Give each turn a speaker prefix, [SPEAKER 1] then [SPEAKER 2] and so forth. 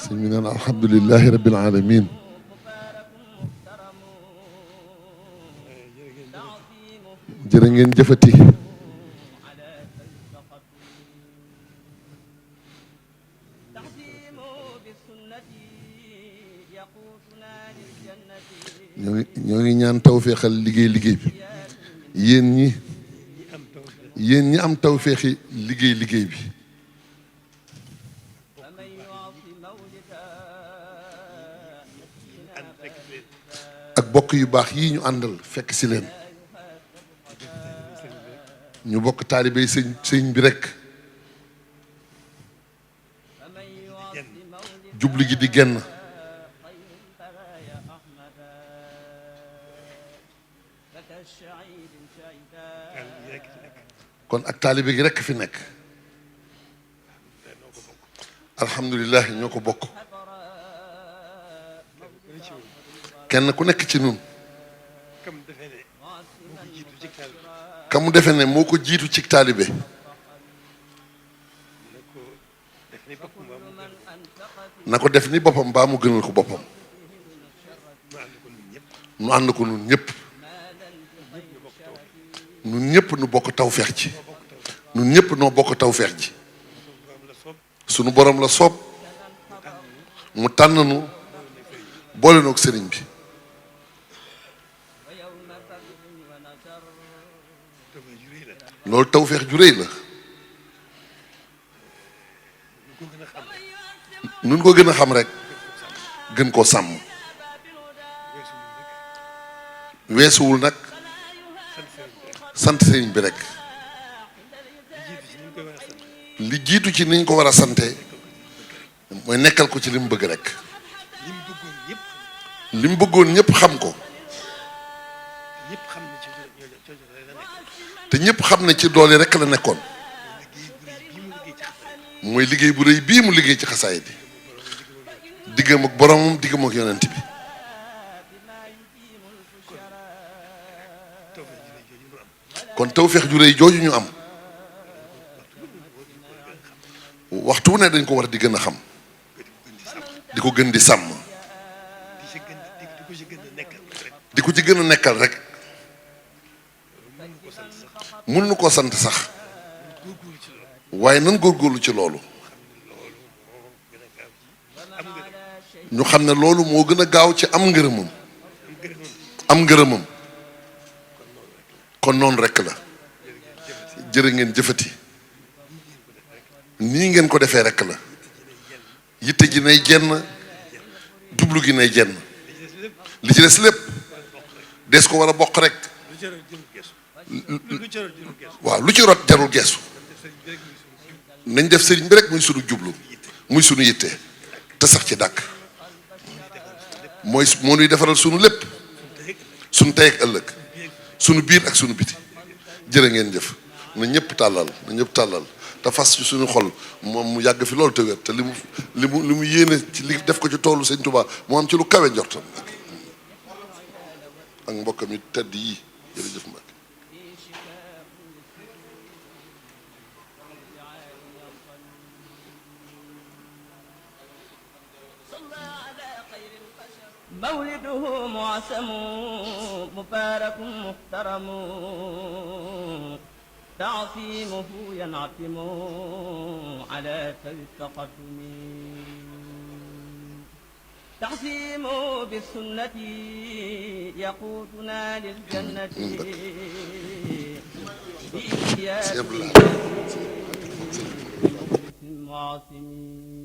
[SPEAKER 1] sëñ bi naan alhamdulilahi rabbil alamin jërë ngeen jëfati ñoo ngi ñaan tawféexal liggéey bi yéen ñi am tawféexi liggéey bi ak bokk yu baax yii ñu àndal fekk si leen ñu bokk taalibey sëñ bi rekk jublu gi di genn kon ak taalibe gi rekk fi nekk alhamdulilah ñoo ko bokk kenn ku nekk ci nun ka mu defe ne moo ko jiitu ci taalibe na ko def ni boppam baa mu gënal ko boppam nu ànd ko nun ñëpp nu bokk tawfeex ji nun ñëpp noo bokk tawfeex ji sunu borom la soob mu tànn nu boole noog sëriñ bi loolu tawfeex ju rëy la nun ko gën a xam rek gën koo sàmm weesuwul nag sant sëriñ bi rek li jiitu ci niñ ko war a sante mooy nekkal ko ci li mu bëgg rek li mu bëggoon ñëpp xam ko te ñëpp xam ne ci doole rek la nekkoon mooy liggéey bu rëy bii mu liggéey ci xasaay bi diggam ak boromam diggam ak yonent bi kon tawfeex ju rëy jooju ñu am waxtu wu ne dañ ko war di gën a xam di ko gën di sàmm di ko ci gën a nekkal rek mun nu ko sant sax waaye nan góorgóorlu ci loolu ñu xam ne loolu moo gën a gaaw ci am ngërëmam kon noonu rekk la jërë ngeen jëfati nii ngeen ko defee rekk la yitte ji nay jenn jublu gi nay jenn li ci des lépp des ko war a bokk rek waaw lu ci rot jarul geesu nañ def sëriñ bi rek muy sunu jublu muy sunu yitte te sax ci dàkk moo nuy defaral sunu lépp sunu tey ak ëllëg sunu biir ak sunu biti jërë ngeen jëf na ñëpp tàllal te fas ci suñu xol moom mu yàgg fi loolu te wér te li mu yéene ci li def ko ci toolu sëñ Tuubaa moo am ci lu kawe njortam ak mbokkam yi tedd yi jërëjëf Mbacke
[SPEAKER 2] مولده معسم مبارك محترم تعصيمه ينعتم على سوي التقدم تعصيمه بالسنة يقودنا للجنة بإياد معصمين